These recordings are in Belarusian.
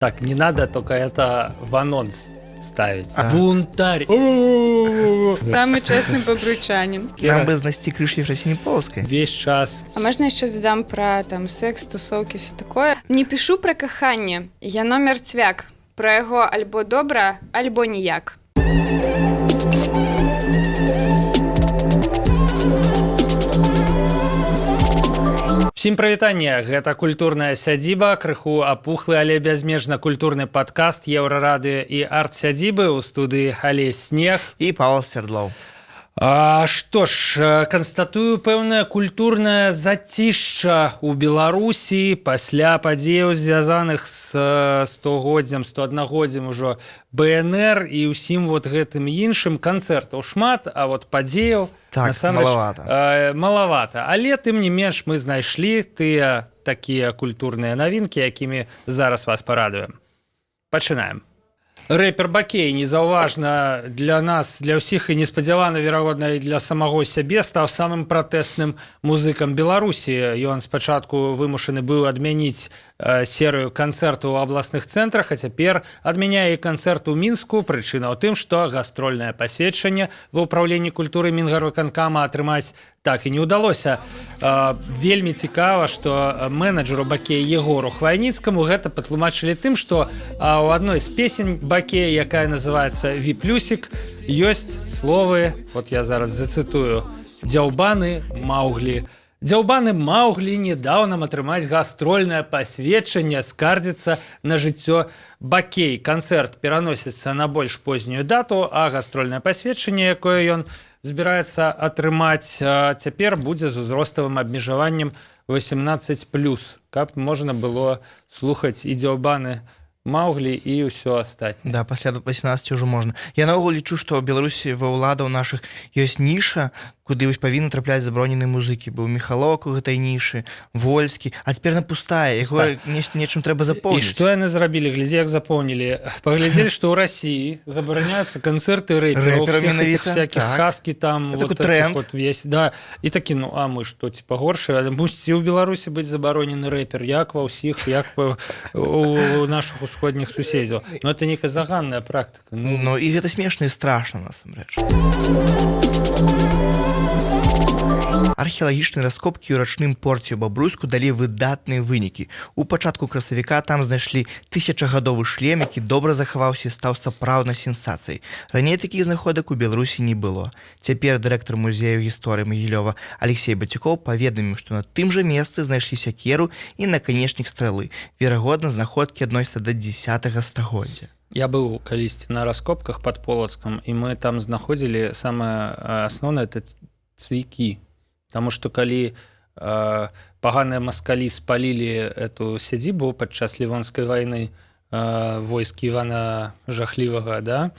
Так, не надо только это в анонс ставить. А. Бунтарь. Самый честный бобруйчанин. Нам бы знайсці крыж Ефросіні Полоцкай. Весь час. А можна яшчэ дадам пра там секс, тусоўкі, все такое. Не пішу пра каханне, яно мярцвяк. Пра яго альбо добра, альбо ніяк. Всім прывітанне, гэта культурная сядзіба, крыху апухлы, але бязмежна культурны падкаст Еўрарадыё і арт-сядзібы. У студыі Алесь Снег і Павел Свердлоў. А, што ж, канстатую пэўнае культурнае зацішша ў Беларусі пасля падзеяў, звязаных з 100годдзям, 101годдзям ужо БНР і ўсім вот гэтым іншым. Канцэртаў шмат, а вот падзеяў Так, насамрэч, малавата. Малавата. Але тым не менш мы знайшлі тыя такія культурныя навінкі, якімі зараз вас парадуем. Пачынаем. Рэпер Бакей незаўважна для нас, для ўсіх і неспадзявана, верагодна, і для самого сябе стаў самым пратэсным музыкам Беларусі. Ён спачатку вымушаны быў адмяніць серыю канцэртаў у абласных цэнтрах, а цяпер адмяняе і канцэрт у Мінску. Прычына ў тым, што гастрольнае пасведчанне ва ўпраўленні культуры Мінгарвыканкама атрымаць так і не ўдалося. Вельмі цікава, што менеджеру Бакея Егору Хвайніцкаму гэта патлумачылі тым, што у адной з песень Бакея, якая называется «Віплюсік», ёсць словы, вот я зараз зацытую: «Дзяўбаны Мауглі». Дзяўбаны Мауглі не даў нам атрымаць гастрольнае пасведчанне, скардзіцца на жыццё Бакей. Канцэрт пераносіцца на больш познюю дату, а гастрольнае пасведчанне, якое ён збіраецца атрымаць, цяпер будзе з узроставым абмежаваннем 18+, каб можна было слухаць і «Дзяўбаны Мауглі», і ўсё астатняе. Да, пасля 18 ўжо можна. Я наогул лічу, што ў Беларусі ва ўладаў нашых ёсць ніша, куды вось павінны трапляць забароненыя музыкі. Быў Міхалок у гэтай нішы, Вольскі, а цяпер она пустая, яго нечым трэба І запоўніць. што яны зрабілі? Глядзі, як запоўнілі. Паглядзелі, што ў России забараняюцца канцэрты рэпераў, Рэпераў всех этих менавіта, всяких так. хаски там, Это вот такой этих тренд. вот весь, да. І такі: ну а мы што, типа, горшыя? Мусіць і ў Беларусі быць забаронены рэпер, як ва ўсіх, як у нашых усходніх суседзяў. Но это некая заганная практыка. Ну, Ну і гэта смешна і страшна насамрэч. Археалагічныя раскопкі ў рачным порце ў Бабруйску далі выдатныя вынікі. У пачатку красавіка там знайшлі тысячагадовы шлем, які добра захаваўся і стаў сапраўднай сенсацыяй. Раней такіх знаходак у Беларусі не было. Цяпер дырэктар музею гісторыі Магілёва Алексей Бацюкоў паведаміў, што на тым жа месцы знайшлі сякеру і наканечнік стралы. Верагодна, знаходкі адносяцца да 10 стагоддзя. Я быў калісьці на раскопках под Полацкам, і мы там знаходзілі самае асноўнае, это цвікі. Таму што калі паганыя маскалі спалілі эту сядзібу падчас Лівонскай вайны, войскі Івана Жахлівага, да,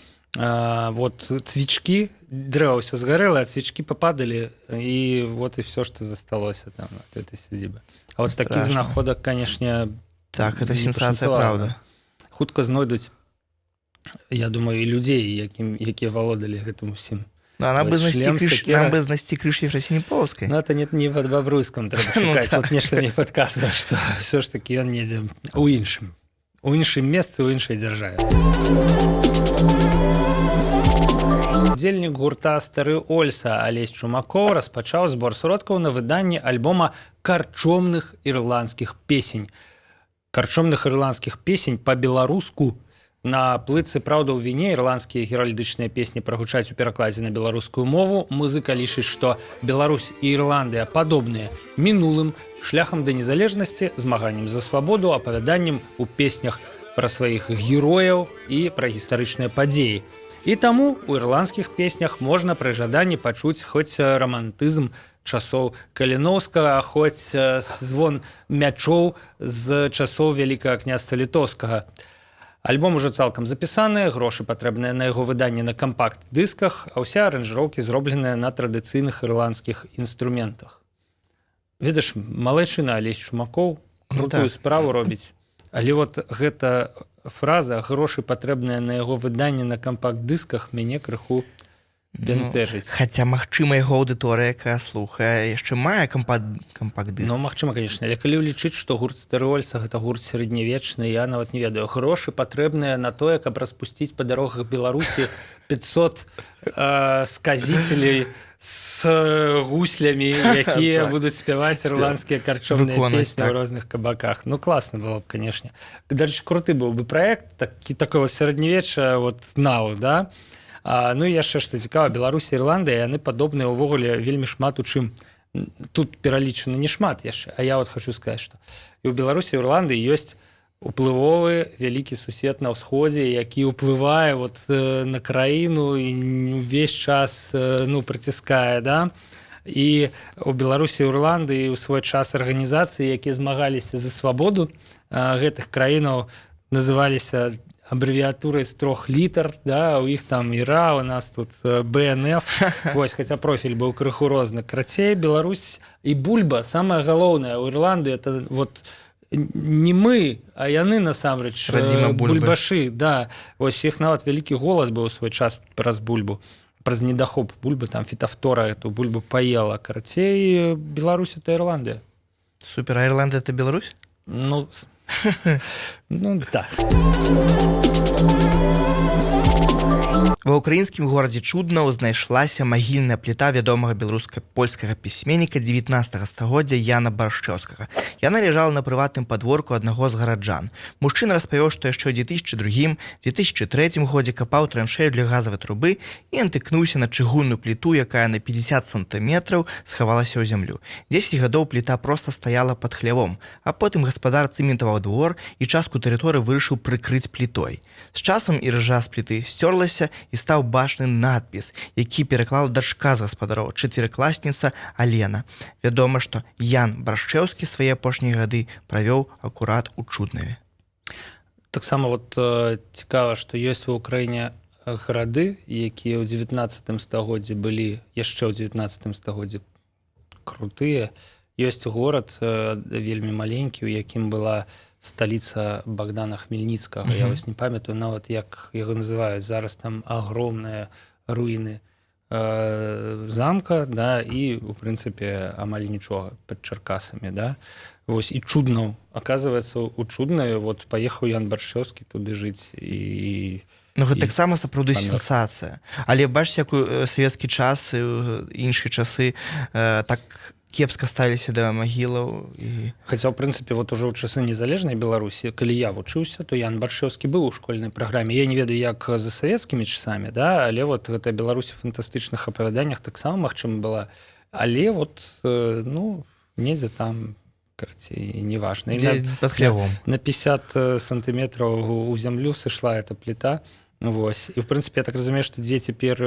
вот цвічкі, дрэва ўсё згарэла, а цвічкі пападалі, і вот і все, што засталося там от этой сядзібы. А вот таких Страшна. знаходак, конечно, Так, это не сенсацыя, пашанцавала. праўда. Хутка знойдуць, я думаю, і людзей, якія валодалі гэтым усім. Ну, а нам бы Вось знайсці шлем, крыж, сякера. нам бы знайсці крыж Ефросіні Полоцкай. Ну, это не под Бабруйском трэба Ну, шукаць. так. Вот нешта мне падказвае, што все ж таки ён недзе у іншым месцы, у іншай дзяржаве. Удзельнік гурта «Стары Ольса» Алесь Чумакоў распачаў збор сродкаў на выданне альбома карчомных ірландскіх песень. Карчомных ірландскіх песень па-беларуску. На плытцы «Праўда ў віне» ірландскія геральдычныя песні прагучаць у перакладзе на беларускую мову. Музыка лічыць, што Беларусь і Ірландыя падобныя мінулым, шляхам да незалежнасці, змаганнем за свабоду, апавяданнем у песнях пра сваіх герояў і пра гістарычныя падзеі. І таму у ірландскіх песнях можна пры жаданні пачуць хоць рамантызм часоў Каліноўскага, хоць звон мячоў з часоў Вялікага Княства Літоўскага. Альбом ужо цалкам запісаны, грошы патрэбныя на яго выданне на кампакт-дысках, а ўсе аранжыроўкі зробленыя на традыцыйных ірландскіх інструментах. Ведаеш, малайчына Алесь Чумакоў, Ну крутую так. справу робіць. Але вот гэта фраза «грошы патрэбныя на яго выданне на кампакт-дысках» мяне крыху бянтэжыць. Ну, хаця, магчыма, яго аўдыторыя, якая слухае, яшчэ мае кампакт-дыск. Ну, магчыма, конечно, але калі ўлічыць, што гурт Стэрэольса гэта гурт сярэднявечны, я нават не ведаю, грошы патрэбныя на тое, каб распусціць па дарогах Беларусі 500 сказителей с гуслямі, якія будуць спяваць ірландскія карчомныя песні ў розных кабаках. Ну, класна было б, конечно. Дарэчы, круты быў бы праект, такі, такое вот сярэднявечча, вот нау, да? Ну і яшчэ што цікава, Беларусь і Ірландыя, яны падобныя ўвогуле вельмі шмат у чым. Тут пералічана не шмат яшчэ, а я вот хочу сказать, што і ў Беларусі, і ў Ірландыі ёсць уплывовы вялікі сусед на ўсходзе, які ўплывае вот на краіну і увесь час ну, прыціскае, да? І у Беларусі і Ірландыі ў свой час арганізацыі, якія змагаліся за свабоду гэтых краінаў, называліся абрэвіатурай з трох літар, да, у іх там ІРА, у нас тут БНФ. Вось, хаця профіль быў крыху розны. Карацей, Беларусь і бульба, самае галоўнае у Ірландыі, это вот не мы, а яны насамрэч Радзіма бульбы. Бульбашы, да. Вось іх нават вялікі голад быў у свой час праз бульбу, праз недахоп бульбы, там фітафтора эту бульбу паела. Карацей, Беларусь это Ірландыя. Супер, а Ірландыя это Беларусь? Ну, да. Ва ўкраінскім горадзе Чуднаў знайшлася магільная пліта вядомага беларуска-польскага пісьменніка 19 стагоддзя Яна Баршчэўскага. Яна ляжала на прыватным падворку аднаго з гараджан. Мужчына распавёў, што яшчэ ў 2002-2003 годзе капаў траншею для газавай трубы і натыкнуўся на чыгунную пліту, якая на 50 сантыметраў схавалася ў зямлю. 10 гадоў пліта проста стаяла пад хлявом, а потым гаспадар цэментаваў двор і частку тэрыторыі вырашыў прыкрыць плітой. З часам іржа з пліты сцёрлася, і стаў бачны надпіс, які пераклала дачка з гаспадароў, чацверыкласніца Алена. Вядома, што Ян Баршчэўскі свае апошнія гады правёў акурат у Чуднаве. Таксама вот цікава, што ёсць ва Украіне гарады, якія ў 19 стагоддзі былі, яшчэ ў 19 стагоддзі крутыя. Ёсць горад вельмі маленькі, у якім была сталіца Богдана Хмельніцкага. Я вось не памятаю нават, як яго называюць зараз, там агромныя руіны замка, да, і у прынцыпе амаль нічога пад Чаркасамі, да. Вось і Чуднаў, оказывается, у Чуднаве вот паехаў Ян Баршчэўскі туды жыць і Ну, гэта і таксама сапраўды памёр. сенсацыя. Але бачыце, як у савецкі час і ў іншыя часы так кепска ставіліся да магілаў і Хаця, ў прынцыпе, вот ужо ў часы незалежнай Беларусі, калі я вучыўся, то Ян Баршчэўскі быў у школьнай праграме. Я не ведаю, як за савецкімі часамі, да, але вот гэта Беларусь у фантастычных апавяданнях таксама, магчыма, была. Але вот, ну, недзе там, карацей, неважна. І Дзе пад хлявом. на 50 сантыметраў у зямлю сышла эта пліта. Вось. І, в прынцыпе, я так разумею, што дзе цяпер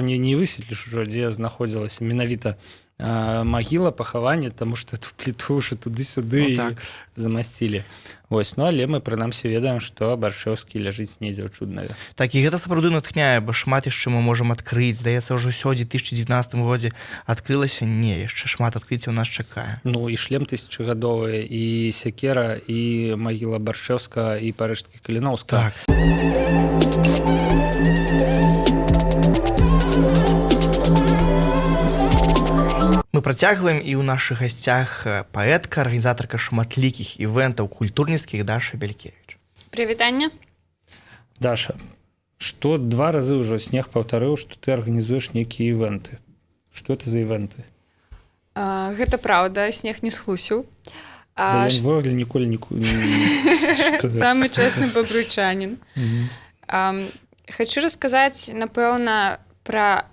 не высветліш ужо, дзе знаходзілася менавіта магіла, пахаванне, таму што эту пліту ўжо туды-сюды Ну, так. замасцілі. Вось, ну, але мы прынамсі ведаем, што Баршчэўскі ляжыць недзе ў Чуднаве. Так, і гэта сапраўды натхняе, бо шмат яшчэ мы можам адкрыць. Здаецца, ўжо ўсё ў 2019 годзе адкрылася. Не, яшчэ шмат адкрыццяў нас чакае. Ну і шлем тысячагадовы, і сякера, і магіла Баршчэўскага, і парэшткі Каліноўскага. Так. Мы працягваем, і ў нашых гасцях паэтка, арганізатарка шматлікіх івентаў культурніцкіх Даша Бялькевіч. Прывітанне. Даша, што два разы ўжо снег паўтарыў, што ты арганізуеш нейкія івенты. Што это за івенты? Гэта праўда, снег не схлусіў. Да ён увогуле ніколі не Самы чэсны бабруйчанін. Хачу расказаць, напэўна, пра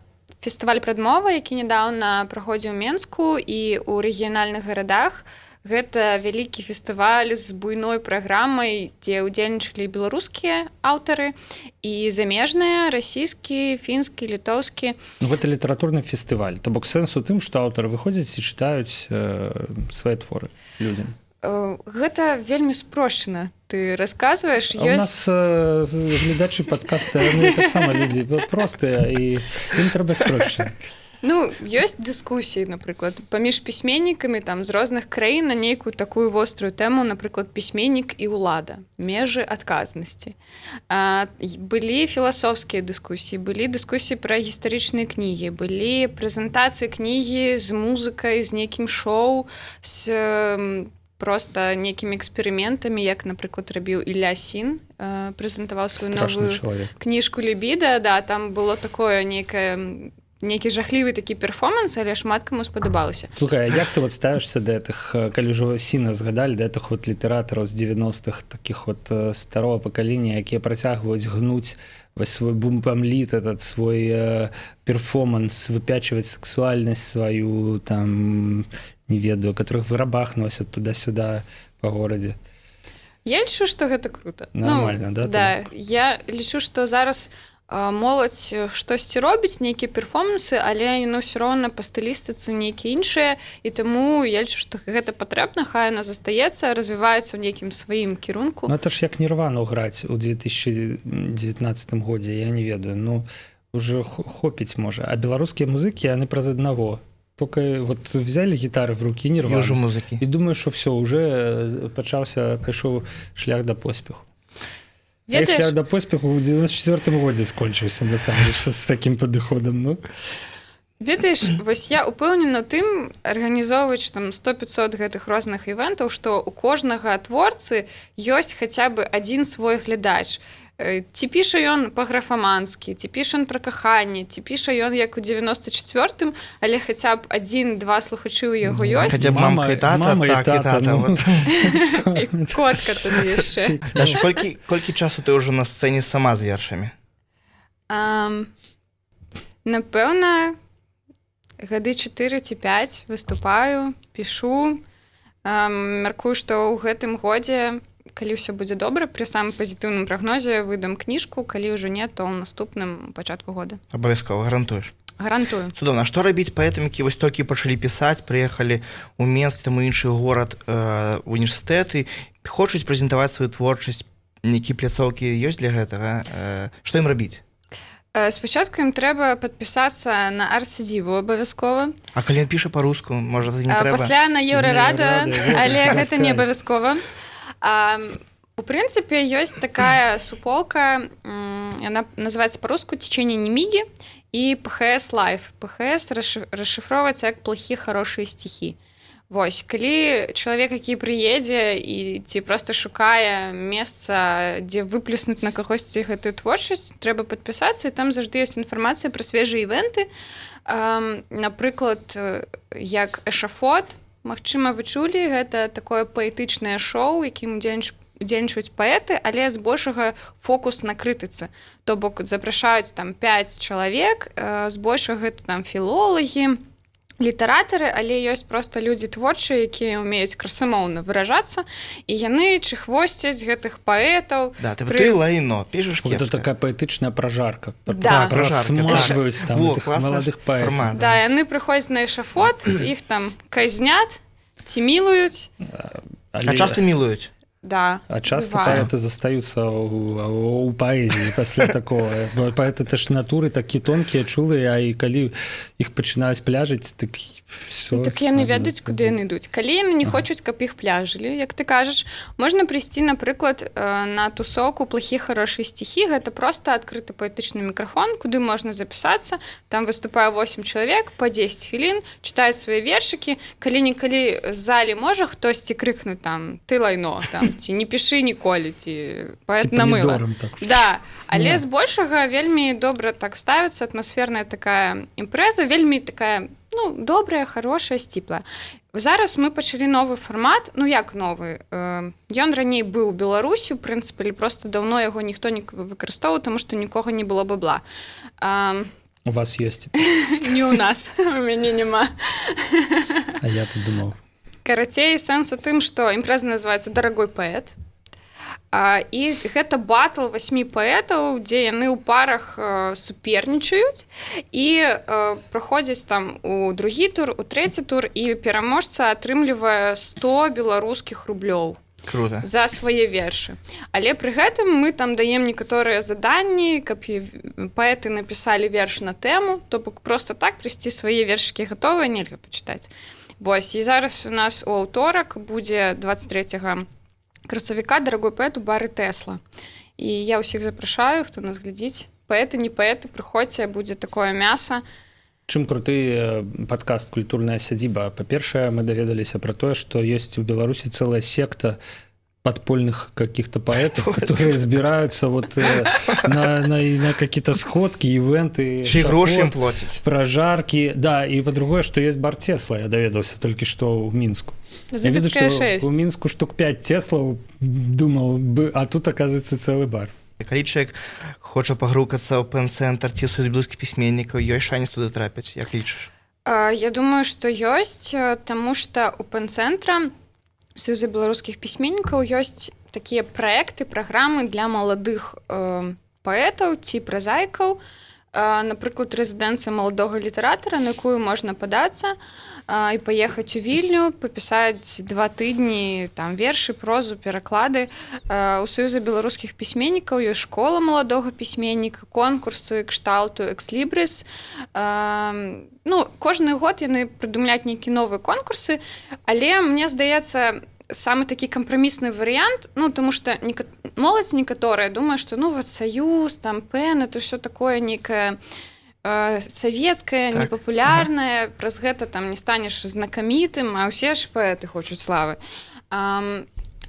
фестываль «Прадмова», які нядаўна праходзіў у Менску і ў рэгіянальных гарадах. Гэта вялікі фестываль з буйной праграмай, дзе ўдзельнічалі беларускія аўтары і замежныя, расійскі, фінскі, літоўскі. Ну, гэта літаратурны фестываль. То бок сэнс у тым, што аўтары выходзяць і чытаюць свае творы людзям. Гэта вельмі спрошчана ты расказваеш. А у нас гледачы падкаста, яны таксама людзі простыя, і ім трэба спрошчана. Ну, ёсць дыскусіі, напрыклад, паміж пісьменнікамі там з розных краін на нейкую такую вострую тэму, напрыклад, пісьменнік і ўлада, межы адказнасці. Былі філасофскія дыскусіі, былі дыскусіі пра гістарычныя кнігі, былі прэзентацыі кнігі з музыкай, з нейкім шоу, з просто нейкімі эксперыментамі, як, напрыклад, рабіў Ілля Сін, прэзентаваў сваю Страшны новую чалавек. кніжку «Лібіда», да, там было такое нейкае нейкі жахлівы такі перформанс, але шмат каму спадабалася. Слухай, а як ты вот ставішся да этих, калі ўжо Сіна згадалі, да этих вот літаратараў з 90-х, таких вот старого пакалення, якія працягваюць гнуць вось свой бумбамліт, этот свой перформанс, выпячивать сексуальность свою, там, не ведаю, которых в гробах носят туда-сюда по городе? Я лічу, што гэта круто. Нормально, ну, да? Да, я лічу, што зараз моладзь штосьці робіць, нейкія перформансы, але яно ўсё роўна па стылістыцы нейкія іншыя, і таму я лічу, што гэта патрэбна, хай яно застаецца, развіваецца ў нейкім сваім кірунку. Ну, это ж як Нірвану граць у 2019 годзе, я не ведаю, ну, уже хопіць можа. А беларускія музыкі, яны праз аднаго. Только вот взяли гитары в руки, Нирвану, Южу музыкі. и думаю, что все, уже пачаўся, пайшоў шлях да поспеху. А іх Ведаеш, шлях да поспеху ў 94 годзе скончыўся, насамрэч, з такім падыходам, ну. Ведаеш, вось я упэўнена тым, арганізоўваць там 100-500 гэтых розных івентаў, што у кожнага творцы ёсць хаця бы адзін свой глядач. Ці піша ён па-графаманскі, ці піша ён пра каханне, ці піша ён як у 94-м, але хаця б адзін-два слухачы ў яго Ну, ёсць. Хаця б мамка і тата, мама і так, і тата, тата. ну. Вот. І котка тады яшчэ. Даша, колькі часу ты ўжо на сцэне сама з вершамі? Напэўна, гады 4 ці 5 выступаю, пішу. Мяркую, што ў гэтым годзе, калі ўсё будзе добра, пры самым пазітыўным прагнозе выдам кніжку, калі ўжо не, то ў наступным пачатку года. Абавязкова, гарантуеш? Гарантую. Цудоўна. А што рабіць паэтам, які вось толькі пачалі пісаць, прыехалі ў Менск, там у іншы горад, універсітэты, хочуць прэзентаваць сваю творчасць, нейкія пляцоўкі ёсць для гэтага? Што ім рабіць? Спачатку ім трэба падпісацца на Арт-Сядзібу абавязкова. А калі ён піша па-руску, можа, не А, трэба? пасля на Еўрарадыё, На Еўрарадыё, але вот, гэта не сказаць. абавязкова. У прынцыпе, ёсць такая суполка, яна называется па-руску «Течение Немиги» і ПХС Life. ПХС расшифровывается як «плохие хорошие стихи». Вось, калі чалавек, які прыедзе і ці просто шукае месца, дзе выплеснуць на кагосьці гэтую творчасць, трэба падпісацца, і там заўжды ёсць інфармацыя пра свежыя івенты. Напрыклад, як «Эшафот», магчыма, вы чулі, гэта такое паэтычнае шоу, якім удзельнічаюць паэты, але збольшага фокус на крытыцы. То бок запрашаюць там 5 чалавек, збольшага гэта там філолагі, літаратары, але ёсць просто людзі творчыя, якія ўмеюць красамоўна выражацца, і яны чыхвосцяць гэтых паэтаў. Да, ты, ты лайно, пішаш Вот это кепска. такая паэтычная прожарка. Да. Да, прожарка, да. Просмажваюць там Во, этих класны маладых паэтаў. фармат. Да, яны прыходзяць на эшафот, іх там казнят ці мілуюць. А часто мілуюць? Да. А часто бывае. паэты застаюцца ў паэзіі пасля такого. Бо паэты это ж натуры такі тонкія, чулыя, а і калі іх пачынаюць пляжыць, так всё. Ну, так яны ведаюць, куды яны ідуць. Калі яны не хочуць, каб іх пляжылі, як ты кажаш, можна прыйсці, напрыклад, на тусоўку «Плохие хорошие стихи». Гэта просто адкрыты паэтычны мікрафон, куды можна запісацца. Там выступае 8 чалавек по 10 хвілін, чытаюць свае вершыкі. Калі-нікалі з залі можа хтосьці крыкнуць там: «Ты лайно», там, ці «Не пішы ніколі», ці «Паэт Ці на мыла». памідорам так. Да, але Ну. збольшага вельмі добра так ставіцца, атмасферная такая імпрэза, вельмі такая, ну, добрая, хорошая, сціплая. Зараз мы пачалі новы фармат, ну як новы, ён раней быў у Беларусі, у прынцыпе, але просто даўно яго ніхто не выкарыстоўваў, таму што нікога не было бабла. У вас ёсць? Не ў нас, у мяне няма. А я тут думаў. Карацей, сэнс у тым, што імпрэза называется «Дорогой поэт». І гэта батл васьмі паэтаў, дзе яны ў парах супернічаюць і праходзяць там у другі тур, у трэці тур, і пераможца атрымлівае 100 беларускіх рублёў. Круто. За свае вершы. Але пры гэтым мы там даем некаторыя заданні, каб паэты напісалі верш на тэму, то бок просто так прыйсці, свае вершыкі гатовыя нельга пачытаць. Вось, і зараз у нас у аўторак будзе 23 красавіка «Дорогой поэт» у бары Тэсла. І я ўсіх запрашаю, хто нас глядзіць, паэты, не паэты, прыходзьце, будзе такое мяса. Чым круты падкаст «Культурная сядзіба»? Па-першае, мы даведаліся пра тое, што ёсць у Беларусі целая секта подпольных каких-то поэтов, которые збираются вот на какие-то сходки, ивенты, Яшчэ і грошы ім шафот, плоціць. прожарки. Да, и по-другое, что есть бар Тесла, я даведаўся только что в Минску. Я ведаю, Запіская что 6. у Мінску штук 5 Теслов, думал бы, а тут, оказывается, целый бар. Калі чалавек хоча пагрукацца ў ПЭН-цэнтр ці ў Саюз беларускіх пісьменнікаў, ёсць шанец туды трапіць, як лічыш? Я думаю, што ёсць, таму што у ПЭН-цэнтра, Саюза беларускіх пісьменнікаў, ёсць такія праекты, праграмы для маладых паэтаў ці празаікаў. Напрыклад, рэзідэнцыя маладога літаратара, на якую можна падацца і паехаць у Вільню, папісаць 2 тыдні там вершы, прозу, пераклады. У Саюза беларускіх пісьменнікаў ёсць школа маладога пісьменніка, конкурсы кшталту «Экслібрыс». Ну, кожны год яны прыдумляюць нейкія новыя конкурсы, але мне здаецца, самы такі кампрамісны варыянт, ну, тому что моладзь некаторая думае, что, ну вот, саюз там, ПЭН, это все такое некае савецкае, непапулярнае, праз гэта там не станеш знакамітым, а ўсе ж паэты хочуць славы.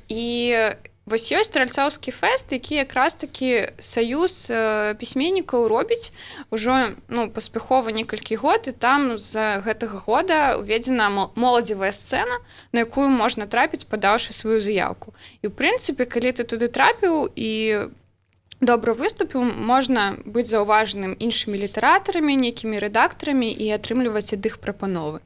І вось ёсць Стральцоўскі фэст, які якраз такі саюз пісьменнікаў робіць ужо, ну, паспяхова некалькі год, і там з гэтага года уведзена моладзевая сцэна, на якую можна трапіць, падаўшы сваю заявку. І ў прынцыпе, калі ты туды трапіў і добра выступіў, можна быць заўважаным іншымі літаратарамі, нейкімі рэдактарамі і атрымліваць ад іх прапановы.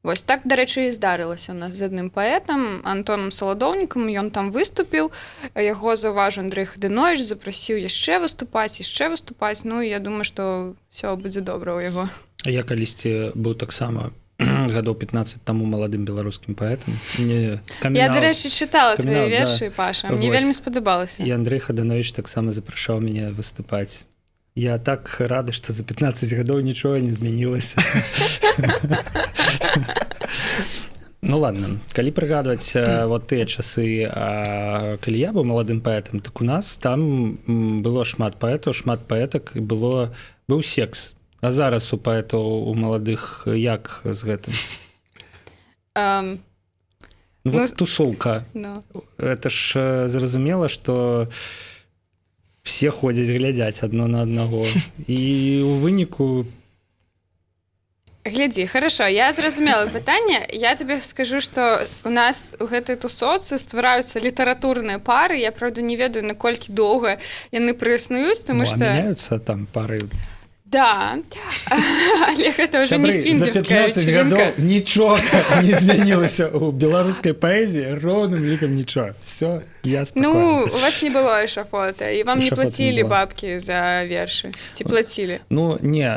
Вось так, дарэчы, і здарылася у нас з адным паэтам, Антонам Саладоўнікам. Ён там выступіў, яго заўважыў Андрэй Хадановіч, запрасіў яшчэ выступаць, яшчэ выступаць. Ну і я думаю, што все будзе добра ў яго. Я калісьці быў таксама гадоў 15 таму маладым беларускім паэтам. Не, Я, дарэчы, чытала твои камін-аут, да. вершы, Паша, мне Вось. вельмі спадабалася. І Андрэй Хадановіч таксама запрашаў мяне выступаць. Я так рады, што за 15 гадоў нічога не змянілася. Ну ладно, калі прыгадваць вот тыя часы, калі я быў маладым паэтам, так у нас там было шмат паэтаў, шмат паэтак, і было быў секс. А зараз у паэтаў у маладых як з гэтым? Ну, вот Ну, тусоўка. Ну. Это ж зразумела, что все ходзяць, глядзяць адно на аднаго, і у выніку Глядзі, хорошо, я зразумела пытанне. Я тебе скажу, что у нас у гэтай тусоўцы ствараюцца літаратурныя пары. Я, правда, не ведаю, наколькі доўга яны праіснуюць, тому Ну, а что меняются там пары? Да, але гэта ўжо не Сябры, за свінгерская 15 вечеринка. гадоў нічога не змянілася у беларускай паэзіі, роўным лікам нічога. Все, я Ну, спакоен. у вас не было эшафота, і вам не Эшафота не плацілі было. бабкі за вершы, ці плацілі? Ну не,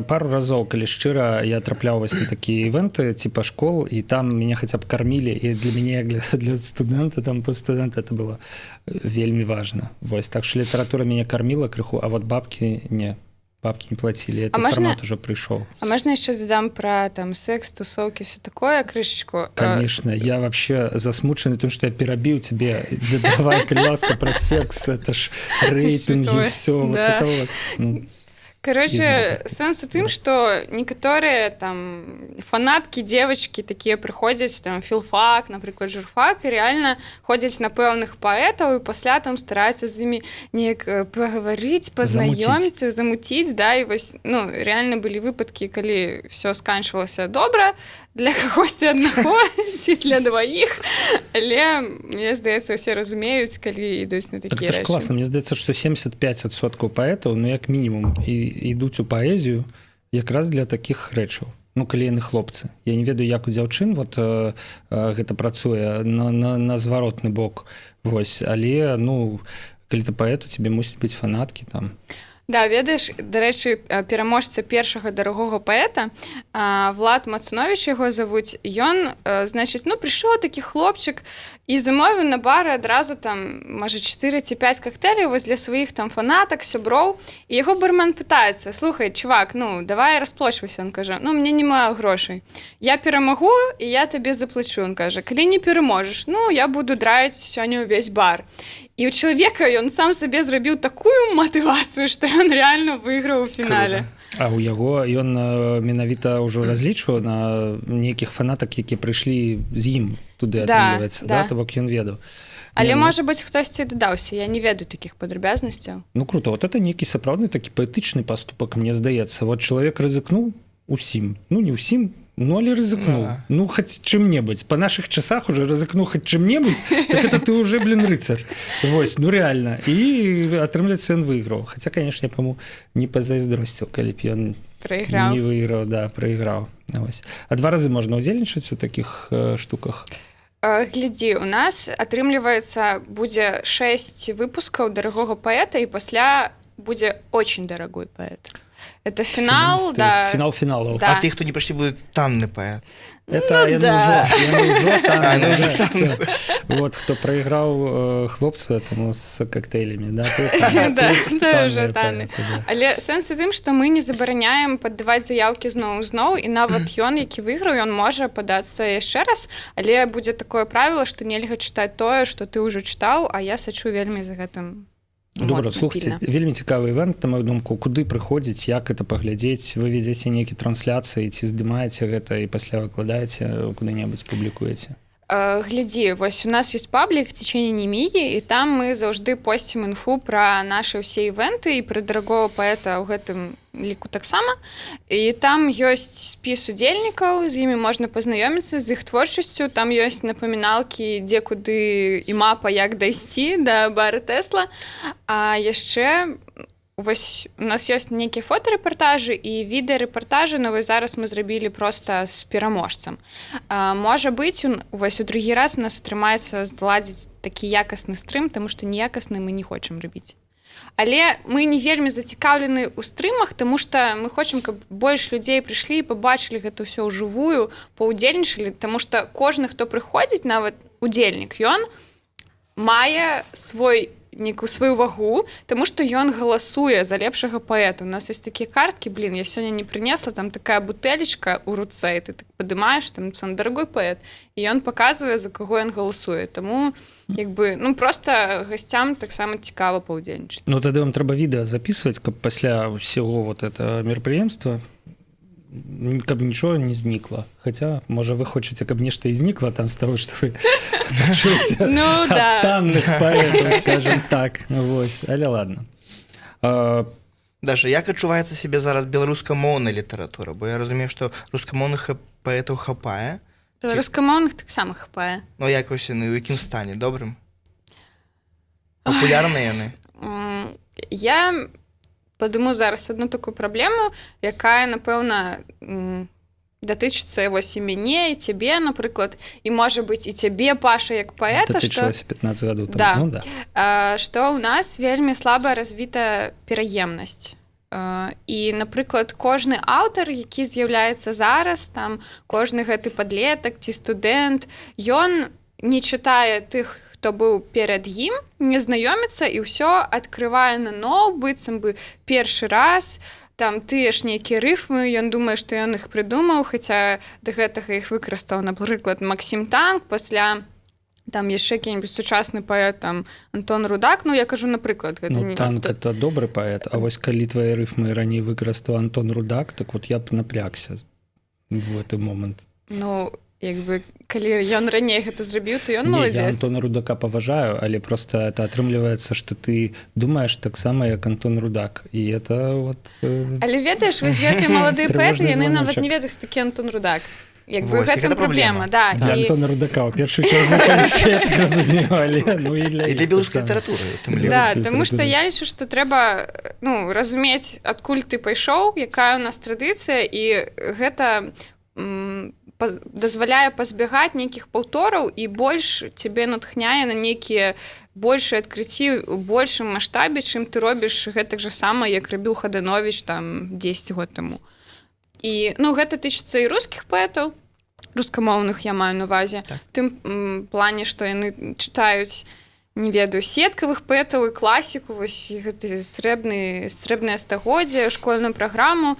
пару разоў, калі шчыра, я трапляў вось на такія івенты типа школ, і там меня хотя б кармілі, і для мяне як для студэнта, там студэнта, это было вельмі важно. Вось, так что літаратура мяне карміла крыху, а вот бабки не, бабки не платили, это А можна- формат уже прыйшоў. А можна яшчэ дадам пра там секс, тусоўкі, все такое крышечку? Конечно, я вообще засмучаны тым, что я перабіў тебе. Да, давай, калі ласка, про секс, это ж рейтинги, Святое. все вот Да. это вот. Ну, Короче, Из сэнс у тым, што некаторыя там фанаткі, девочки такія прыходзяць там філфак, напрыклад, журфак, і реально ходзяць на пэўных паэтаў і пасля там стараюцца з імі неяк пагаварыць, пазнаёміцца, замуціць, да, і вось, ну, реально былі выпадкі, калі все сканчвалася добра для кагосьці аднаго ці для дваіх, але мне здаецца, усе разумеюць, калі ідуць на Так такія это ж рэчы. класна. Мне здаецца, што 75% паэтаў, ну, як мінімум, і ідуць у паэзію якраз для такіх рэчаў. Ну, калі яны хлопцы. Я не ведаю, як у дзяўчын вот гэта працуе на зваротны бок. Вось, але, ну, калі ты паэт, у тебе мусіць быць фанаткі там. Да, ведаеш, дарэчы, пераможца першага дарагога паэта, Влад Мацунович яго завуць, ён, значыць, ну, прыйшоў такі хлопчык і замовіў на бары адразу там, можа, 4 ці 5 кактэйляў вось для сваіх там фанатак, сяброў. І яго бармен пытаецца: «Слухай, чувак, ну, давай расплочвайся». Он кажа: «Ну, мне няма грошай. Я перамагу, і я табе заплачу». Он кажа: «Калі не пераможаш, ну, я буду драіць сёння ўвесь бар». І у чалавека, ён сам сабе зрабіў такую матывацыю, што ён реально выйграў у фінале. А у яго ён менавіта ўжо разлічваў на нейкіх фанатак, якія прыйшлі з ім туды, атрымліваецца, да? То бок ён ведаў. Але Не, ну- можа быць, хтосьці дадаўся, я не ведаю такіх падрабязнасцяў. Ну круто, вот это нейкі сапраўдны такі паэтычны паступак, мне здаецца. Вот чалавек рызыкнуў усім, ну, не ўсім, ну, але рызыкнуў. Ну, хоть чым-небудзь. По наших часах уже рызыкнуў хоть чым-небудзь, так это ты уже, блин, рыцарь. Вось, ну реально. І атрымліваецца, ён выйграў. Хотя, конечно, я по-моему не пазайздросціў, калі б ён Прайграў. не выйграў, да, прайграў. Вось. А два разы можна удзельнічаць у такіх штуках? Глядзі, у нас атрымліваецца, будзе 6 выпускаў дарагога паэта, і пасля будзе очень дорогой поэт. Это фінал, Фіналісты. да. Фінал фіналаў. Да. А тых, хто не прыйшлі, будуць танны паэт. Это Ну яны да. ўжо, яны ўжо там, А, яны ўжо да, всё. Вот хто прайграў хлопцу этому с коктейлями, да, Да, тут це вже танныя танны. паэты, да. Але сэнс у тым, што мы не забараняем падаваць заяўкі зноў зноў, і нават ён, які выйграў, ён можа падацца яшчэ раз, але будзе такое правіла, што нельга чытаць тое, што ты ўжо чытаў, а я сачу вельмі за гэтым Добра, моцна, слухайте, пільна. Вельмі цікавы івент, на мою думку. Куды прыходзіць, як это паглядзець? Вы ведзеце нейкі трансляцыі ці здымаеце гэта і пасля выкладаеце куды-небудзь, публікуеце? Глядзі, вось у нас есть паблік «Течение Немиги», і там мы заўжды посцім інфу пра нашы ўсе івенты і пра дарагога паэта ў гэтым ліку таксама. І там ёсць спіс удзельнікаў, з імі можна пазнаёміцца, з іх творчасцю, там ёсць напаміналкі, дзе куды, і мапа, як дайсці да бара Тэсла. А яшчэ вось у нас ёсць нейкія фотарэпартажы і відэарэпартажы, но вось зараз мы зрабілі проста з пераможцам. Можа быць, вось у другі раз у нас атрымаецца зладзіць такі якасны стрым, таму што неякасны мы не хочам рабіць. Але мы не вельмі зацікаўлены ў стрымах, таму што мы хочам, каб больш людзей прыйшлі і пабачылі гэта ўсё ўжывую, паўдзельнічалі, таму што кожны, хто прыходзіць, нават удзельнік, ён мае свой некую сваю вагу, таму што ён галасуе за лепшага паэта. У нас ёсць такія карткі, блин, я сёння не прынесла, там такая бутэлечка ў руцэ, і ты так падымаеш, там написано «дорогой поэт», і ён паказвае, за каго ён галасуе. Таму як бы, ну, просто гасцям таксама цікава паўдзельнічаць. Ну, тады вам трэба відэа записывать, каб пасля ўсяго вот это мерапрыемства каб нічога не знікла. Хотя, можа, вы хочаце, каб нешта і знікла там з того, што вы пачуеце Ну ад да. танных паэтаў, скажем так. Вось, але ладно. Даша, як адчуваецца сябе зараз беларускамоўная літаратура? Бо я разумею, што рускамоўных паэтаў хапае. Беларускамоўных таксама хапае. Ну, як вось яны, у якім стане, добрым? Папулярныя яны? Я падыму зараз одну такую праблему, якая, напэўна, датычыцца вось і мяне, і цябе, напрыклад, і, можа быць, і цябе, Паша, як паэта, што Датычылася 15 гадоў таму. Да. Ну, да. Што ў нас вельмі слаба развітая пераемнасць. І, напрыклад, кожны аўтар, які з'яўляецца зараз, там кожны гэты падлетак ці студэнт, ён не чытае тых, хто быў перад ім, не знаёміцца і ўсё адкрывае наноў, быццам бы першы раз, там тыя ж нейкія рыфмы, ён думае, што ён іх прыдумаў, хаця да гэтага іх выкарыстаў, напрыклад, Максім Танк, пасля там яшчэ які-небудзь сучасны паэт, там Антон Рудак, ну, я кажу, напрыклад, гэта Ну, не Танк это добры паэт, а вось калі твои рыфмы раней выкарыстаў Антон Рудак, так вот я б напрягся в гэты момант. Ну, як бы, калі ён раней гэта зрабіў, то ён Не, я маладзец. Антона Рудака паважаю, але просто это атрымліваецца, что ты думаешь таксама, як Антон Рудак, і это вот Але ведаеш, вось гэтыя маладыя паэты, трывожны яны нават званочак. не ведаюць, хто такі Антон Рудак. Як бы Вось, і гэтым гэта праблема, праблема. да. Для Антона Рудака ў першую чаргу, конечно, я так разумею, але ну і для І для іх беларускай таксама. літаратуры, у тым ліку. Да, беларускай таму што літаратуры. я лічу, што трэба, ну, разумець, адкуль ты пайшоў, якая ў нас традыцыя, і гэта дазваляе пазбягаць нейкіх паўтораў і больш цябе натхняе на нейкія большыя адкрыцці у большым маштабе, чым ты робіш гэтак жа сама, як рабіў Хаданович там 10 год таму. І, ну, гэта тычыцца і рускіх паэтаў, рускамоўных, я маю на увазе, Так. тым плане, што яны чытаюць, не ведаю, сеткавых паэтаў і класіку, вось і гэты срэбнае стагоддзе, школьную праграму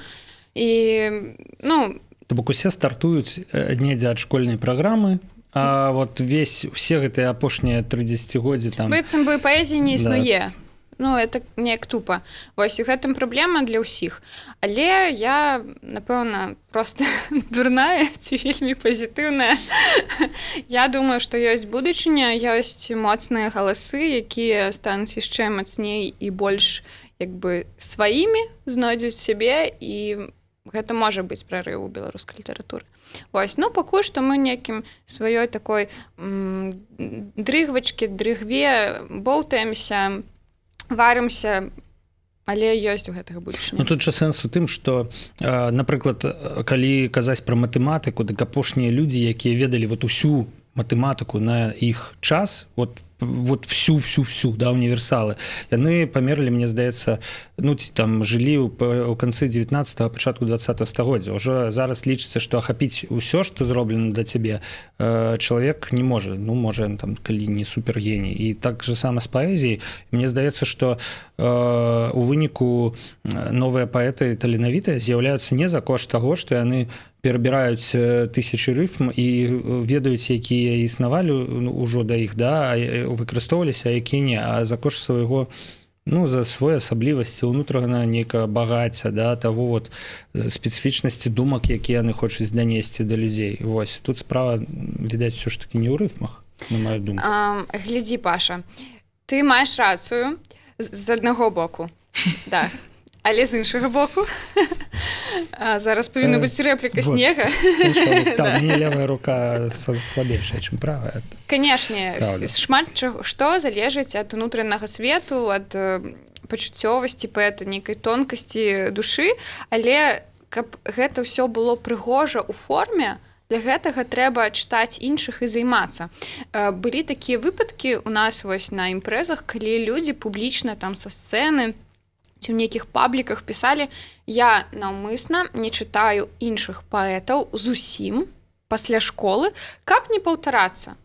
і, ну. То бок усе стартуюць недзе ад школьнай праграмы, а вот весь усе гэтыя апошнія 30годдзі там Быццам бы паэзіі не Да. існуе. Ну, это неяк тупа. Вось у гэтым праблема для ўсіх. Але я, напэўна, просто дурная ці вельмі пазітыўная. Я думаю, што ёсць будучыня, ёсць моцныя галасы, якія стануць яшчэ мацней і больш як бы сваімі, знойдуць сябе, і гэта можа быць прарыў у беларускай літаратуры. Вось, ну, пакуль што мы некім сваёй такой дрыгвачкі, дрыгве боўтаемся, варымся, але ёсць у гэтага будучыня. Ну, тут жа сэнс у тым, что напрыклад, калі казаць пра матэматыку, дык апошнія людзі, якія ведалі вот усю матэматыку на іх час, вот всю, всю, всю, да, універсалы, яны памерлі, мне здаецца, ну, ці там жылі ў канцы 19, пачатку 20 стагоддзя. Уже зараз лічыцца, што ахапіць усё, што зроблена да цябе, чалавек не можа, ну, можа, ён там, калі не супергеній. І так же сама з паэзіяй. Мне здаецца, што у выніку новыя паэты таленавітыя з'яўляюцца не за кошт таго, што яны перабіраюць тысячы рыфм і ведаюць, якія існавалі, ну, ўжо да іх, да, выкарыстоўваліся, а якія не, а за кошт свайго, ну, за свой асаблівасці, унутранага нейкага багацця, да, таго вот спецыфічнасці думак, якія яны хочуць данесці да людзей. Вось тут справа, відаць, все ж таки не ў рыфмах, на мою думку. Глядзі, Паша, ты маеш рацыю з аднаго боку, да. Але з іншага боку, зараз павінна быць рэпліка Вот. снега. Там мне левая рука слабейшая, чым правая. Канешне, Праўда. шмат чаго што залежыць ад унутранага свету, ад пачуццёвасці паэта, нейкай тонкасці душы, але каб гэта ўсё было прыгожа ў форме, для гэтага трэба чытаць іншых і займацца. Былі такія выпадкі у нас вось на імпрэзах, калі людзі публічна там са сцэны ці ў нейкіх пабліках пісалі: «Я наўмысна не чытаю іншых паэтаў зусім пасля школы, каб не паўтарацца».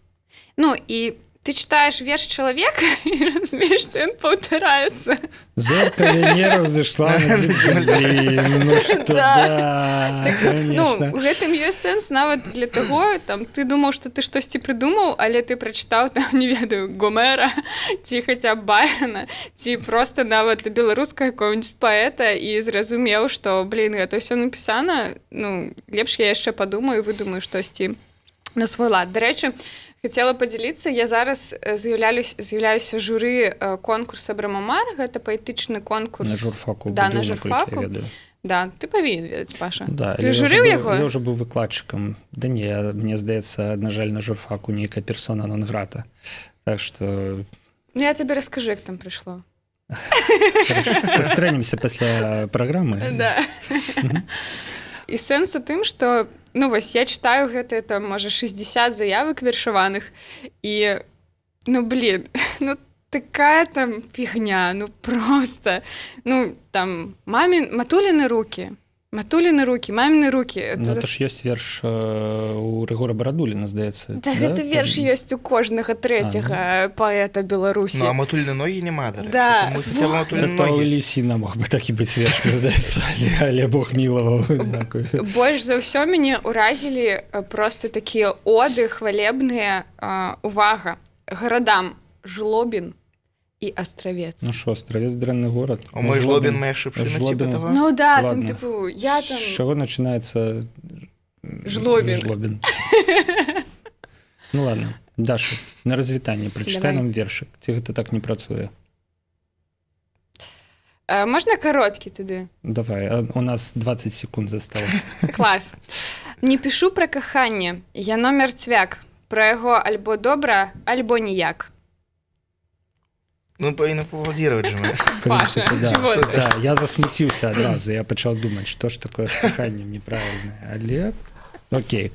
Ну і ты читаешь верш чалавека і разумееш, што ён паўтараецца. Зорка Венера взошла на земли. Ну что, Да. да, Ну, конечно. у гэтым ёсць сэнс нават для таго, там, ты думаў, што ты штосьці прыдумаў, але ты прачытаў там, не ведаю, Гомера ці хаця б Байрона, ці просто нават беларускага какого-нибудь паэта і зразумеў, што, блин, гэта ўсё напісана, ну, лепш я яшчэ падумаю і выдумаю штосьці на свой лад. Дарэчы, хацела падзяліцца, я зараз з'яўляюся журы конкурса «Брамамар», гэта паэтычны конкурс. На журфаку. Да, Буду, на наколькі я журфаку. ведаю. Да, ты павінен ведаць, Паша. Да, Ты я ўжо журыў яго? Я ўжо быў выкладчыкам. Да не, мне здаецца, на жаль, на журфаку нейкая персона нон грата. Так что Ну, я табе раскажу, як там прыйшло. сустрэнемся пасля праграмы. Да. І сэнс у тым, што, ну, вось я чытаю гэтыя там, можа, 60 заявак вершаваных, і, ну, блин, ну, такая там фігня, ну просто, ну, там мамін, матуліны руки, матуліны руки, маміны руки. Это Ну, это ж ёсць верш у Рыгора Барадуліна, здаецца. Да, гэта верш ёсць у кожнага трэцяга паэта Беларусі. Ну, а матуліны ногі няма, дарэчы. Да. Таму хаця б матуліны Это у ногі. Лісіна мог бы такі быць верш, мне здаецца, але Бог мілаваў. Дзякую. Больш за ўсё мяне ўразілі просто такія оды хвалебныя, увага, гарадам Жлобін і Астравец. Ну што, Астравец дрэнны горад? А мой Жлобін, моя шыпшына, типа того. Ну да, там Ладно. тыпу я там З чаго начынаецца Жлобін. Жлобін. Ну ладно, Даша, на развітанне прачытай Давай. нам вершык. Ці гэта так не працуе? Можна кароткі тады? Давай, а у нас 20 секунд засталось. Клас. Не пішу пра каханне, яно мярцвяк. Пра яго альбо добра, альбо ніяк. Ну, павінна поаплодировать же мы. В Паша, принципе, да. чего ты? Да, я засмуціўся адразу, я пачаў думаць, што ж такое з каханнем неправільнае, але окей.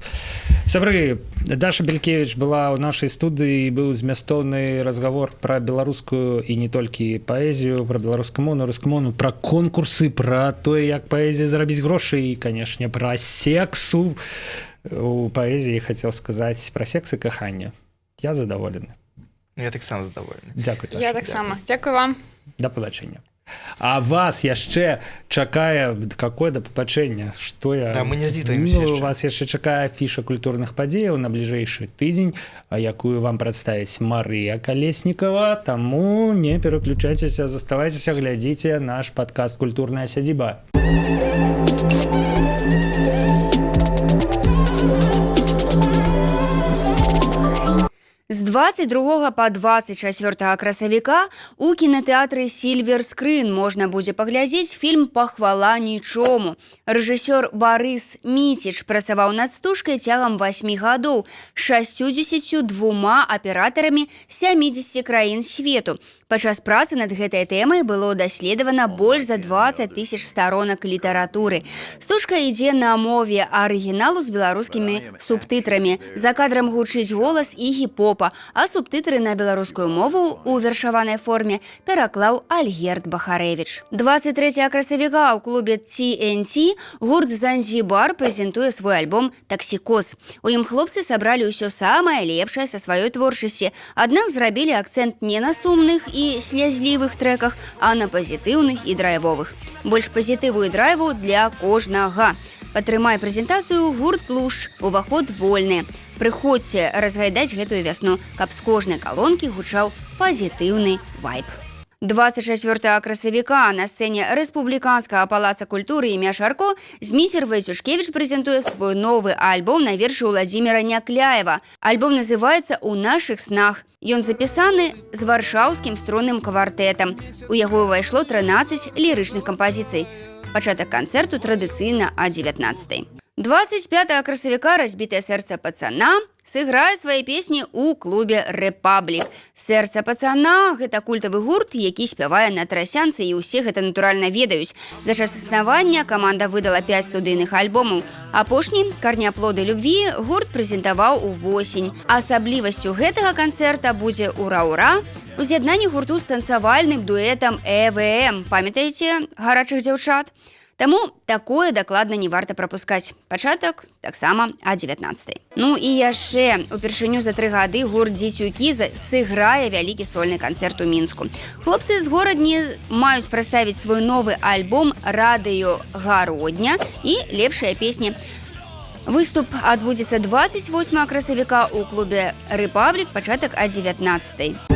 Сябры, Даша Белькевич была ў нашай студыі, быў змястоўны разговор пра беларускую і не толькі паэзію, пра беларускамоўную, рускамоўную, пра конкурсы, пра тое, як паэзія зарабіць грошы і, канешне, пра сексу у паэзіі, хацеў сказаць, пра секс і каханне. Я задаволены. Я таксама задаволены. Дзякуй. Я таксама. Дзякую вам. Да пабачэння. А вас яшчэ чакае, какое да пабачэння, что я Да, мы не развітваемся Ну, яшчэ. вас яшчэ чакае афіша культурных падзеяў на бліжэйшы тыдзень, якую вам прадставіць Марыя Калеснікава. Таму не пераключайцеся, заставайцеся, глядзіце наш падкаст «Культурная сядзіба». З 22 па 24 красавіка у кінатэатры «Сільвер Скрын» можна будзе паглядзець фільм «Пахвала нічому». Рэжысёр Барыс Міціч працаваў над стужкай цягам 8 гадоў з 62 аператарамі 70 краін свету. Падчас працы над гэтай тэмай было даследавана больш за 20 тысяч старонак літаратуры. Стужка ідзе на мове арыгіналу з беларускімі субтытрамі. За кадрам гучыць голас Ігі Попа, а субтытры на беларускую мову ў вершаванай форме пераклаў Альгерд Бахарэвіч. 23 красавіка ў клубе TNT гурт «Занзібар» прэзентуе свой альбом «Таксікоз». У ім хлопцы сабралі ўсё самае лепшае са сваёй творчасці, аднак зрабілі акцэнт не на сумных і слязлівых трэках, а на пазітыўных і драйвовых. Больш пазітыву і драйву для кожнага. Падтрымае прэзентацыю гурт «Тлушч». Уваход вольны. Прыходзьце разгайдаць гэтую вясну, каб з кожнай калонкі гучаў пазітыўны вайб. 24 красавіка на сцэне Рэспубліканскага палаца культуры імя Шарко Зміцер Вайцюшкевіч прэзентуе свой новы альбом на вершы Уладзіміра Някляева. Альбом называецца «У нашых снах». Ён запісаны з варшаўскім струнным квартэтам. У яго ўвайшло 13 лірычных кампазіцый. Пачатак канцэрту традыцыйна а 19. 25 красавіка «Разбітае сэрца пацана» сыграе свае песні ў клубе «Рэпаблік». «Сэрца пацана» гэта культавы гурт, які спявае на трасянцы, і ўсе гэта, натуральна, ведаюць. За час існавання каманда выдала 5 студыйных альбомаў. Апошні, «Корнеплоды любви», гурт прэзентаваў увосень. Асаблівасцю гэтага канцэрта будзе ура-ура у з'яднанні гурту з танцавальным дуэтам ЭВМ. Памятаеце гарачых дзяўчат? Таму такое дакладна не варта прапускаць. Пачатак таксама а 19. Ну і яшчэ упершыню за 3 гады гурт «Дзецюкі» сыграе вялікі сольны канцэрт у Мінску. Хлопцы з Горадні маюць прадставіць свой новы альбом «Радыё Гародня» і лепшыя песні. Выступ адбудзецца 28 красавіка ў клубе «Рэпаблік», пачатак а 19.